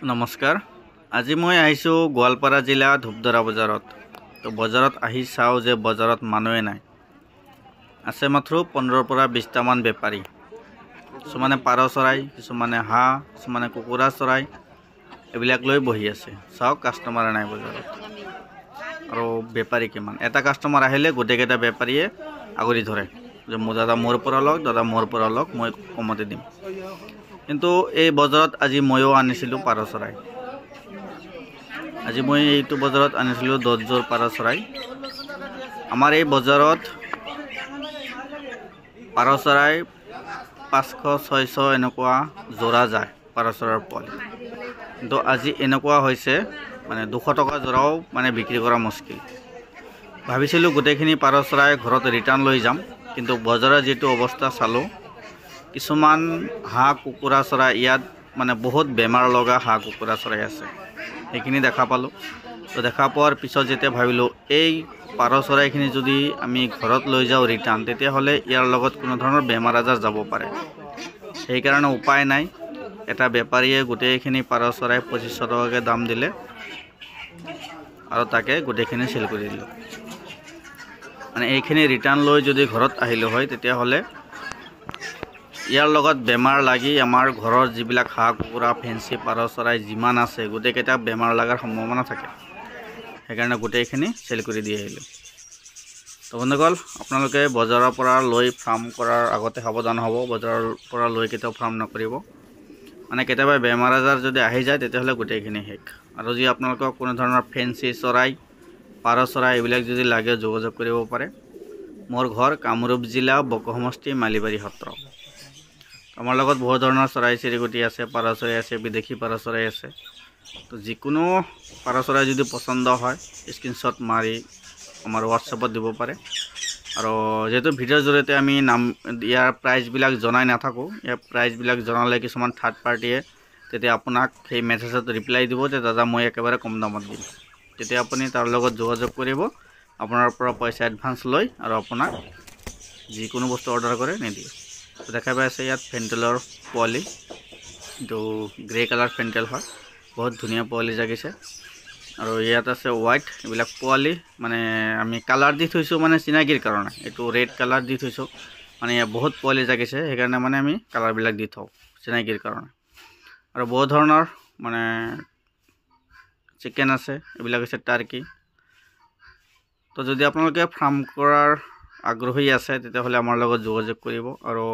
নমস্কাৰ, আজি মই আহিছোঁ গোৱালপাৰা জিলা ধূপধৰা বজাৰত। তো বজাৰত আহি চাওঁ যে বজাৰত মানুহে নাই, আছে মাত্ৰ 15ৰ পৰা 20টামান বেপাৰী। কিছুমানে পাৰ চৰাই, কিছুমানে হাঁহ, কিছুমানে কুকুৰা চৰাই এইবিলাক লৈ বহি আছে। চাওক, কাষ্টমাৰ নাই বজাৰত আৰু বেপাৰী কিমান। এটা কাষ্টমাৰ আহিলে গোটেইকেইটা বেপাৰীয়ে আগুৰি ধৰে যে মোৰ দাদা মোৰ পৰা লওক, দাদা মোৰ পৰা লওক, মই কমতে দিম। কিন্তু এই বজাৰত আজি ময়ো আনিছিলোঁ পাৰ চৰাই। আজি মই এইটো বজাৰত আনিছিলোঁ 10যোৰ পাৰ চৰাই। আমাৰ এই বজাৰত পাৰ চৰাই 500 600 এনেকুৱা যোৰা যায় পাৰ চৰাইৰ পোৱালি। কিন্তু আজি এনেকুৱা হৈছে মানে 200 টকা যোৰাও মানে বিক্ৰী কৰা মুস্কিল। ভাবিছিলোঁ গোটেইখিনি পাৰ চৰাই ঘৰত ৰিটাৰ্ণ লৈ যাম, কিন্তু বজাৰৰ যিটো অৱস্থা চালোঁ, কিছুমান হাঁহ কুকুৰা চৰাই ইয়াত মানে বহুত বেমাৰ লগা হাঁহ কুকুৰা চৰাই আছে, সেইখিনি দেখা পালোঁ। তো দেখা পোৱাৰ পিছত যেতিয়া ভাবিলোঁ এই পাৰ চৰাইখিনি যদি আমি ঘৰত লৈ যাওঁ ৰিটাৰ্ণ, তেতিয়াহ'লে ইয়াৰ লগত কোনো ধৰণৰ বেমাৰ আজাৰ যাব পাৰে। সেইকাৰণে উপায় নাই, এটা বেপাৰীয়ে গোটেইখিনি পাৰ চৰাই 2500 টকাকৈ দাম দিলে আৰু তাকে গোটেইখিনি চেল কৰি দিলোঁ। মানে এইখিনি ৰিটাৰ্ণ লৈ যদি ঘৰত আহিলোঁ হয়, তেতিয়াহ'লে ইয়াৰ লগত বেমাৰ লাগি আমাৰ ঘৰৰ যিবিলাক হাঁহ কুকুৰা ফেঞ্চি পাৰ চৰাই যিমান আছে গোটেইকেইটা বেমাৰ লগাৰ সম্ভাৱনা থাকে। সেইকাৰণে গোটেইখিনি চেল কৰি দি আহিলোঁ। তো বন্ধুসকল, আপোনালোকে বজাৰৰ পৰা লৈ ফাৰ্ম কৰাৰ আগতে সাৱধান হ'ব। বজাৰৰ পৰা লৈ কেতিয়াও ফাৰ্ম নকৰিব, মানে কেতিয়াবা বেমাৰ আজাৰ যদি আহি যায় তেতিয়াহ'লে গোটেইখিনি শেষ। আৰু যদি আপোনালোকক কোনো ধৰণৰ ফেঞ্চি চৰাই, পাৰ চৰাই এইবিলাক যদি লাগে যোগাযোগ কৰিব পাৰে। মোৰ ঘৰ কামৰূপ জিলা, বকো সমষ্টি, মালিবাৰী সত্ৰ। আমাৰ লগত বহুত ধৰণৰ চৰাই চিৰিকটি আছে, পাৰ চৰাই আছে, বিদেশী পাৰ চৰাই আছে। তো যিকোনো পাৰ চৰাই যদি পচন্দ হয় স্ক্ৰীনশ্বট মাৰি আমাৰ হোৱাটছএপত দিব পাৰে। আৰু যিহেতু ভিডিঅ'ৰ জৰিয়তে আমি নাম ইয়াৰ প্ৰাইচবিলাক জনাই নাথাকোঁ, ইয়াৰ প্ৰাইচবিলাক জনালে কিছুমান থাৰ্ড পাৰ্টীয়ে তেতিয়া আপোনাক সেই মেছেজত ৰিপ্লাই দিব যে দাদা মই একেবাৰে কম দামত দিম। তেতিয়া আপুনি তাৰ লগত যোগাযোগ কৰিব, আপোনাৰ পৰা পইচা এডভান্স লৈ আৰু আপোনাক যিকোনো বস্তু অৰ্ডাৰ কৰে নিদিয়ে। দেখা পাই আছে ইয়াত ফেণ্টেলৰ পোৱালি, এইটো গ্ৰে কালাৰ ফেণ্টেল হয়, বহুত ধুনীয়া পোৱালি জাগিছে। আৰু ইয়াত আছে হোৱাইট, এইবিলাক পোৱালি মানে আমি কালাৰ দি থৈছোঁ মানে চিনাকিৰ কাৰণে। এইটো ৰেড কালাৰ দি থৈছোঁ, মানে ইয়াত বহুত পোৱালি জাগিছে, সেইকাৰণে মানে আমি কালাৰবিলাক দি থওঁ চিনাকিৰ কাৰণে। আৰু বহুত ধৰণৰ মানে চিকেন আছে, এইবিলাক হৈছে টাৰ্কি। তো যদি আপোনালোকে ফাৰ্ম কৰাৰ আগ্ৰহী আছে তেতিয়াহ'লে আমাৰ লগত যোগাযোগ কৰিব। আৰু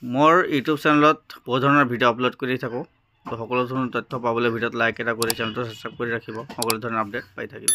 মোৰ ইউটিউব চেনেলত বহুত ধৰণৰ ভিডিঅ' আপলোড কৰি থাকোঁ। তো সকলো ধৰণৰ তথ্য পাবলৈ ভিডিঅ'ত লাইক এটা কৰি চেনেলটো ছাবস্ক্ৰাইব কৰি ৰাখিব, সকলো ধৰণৰ আপডেট পাই থাকিব।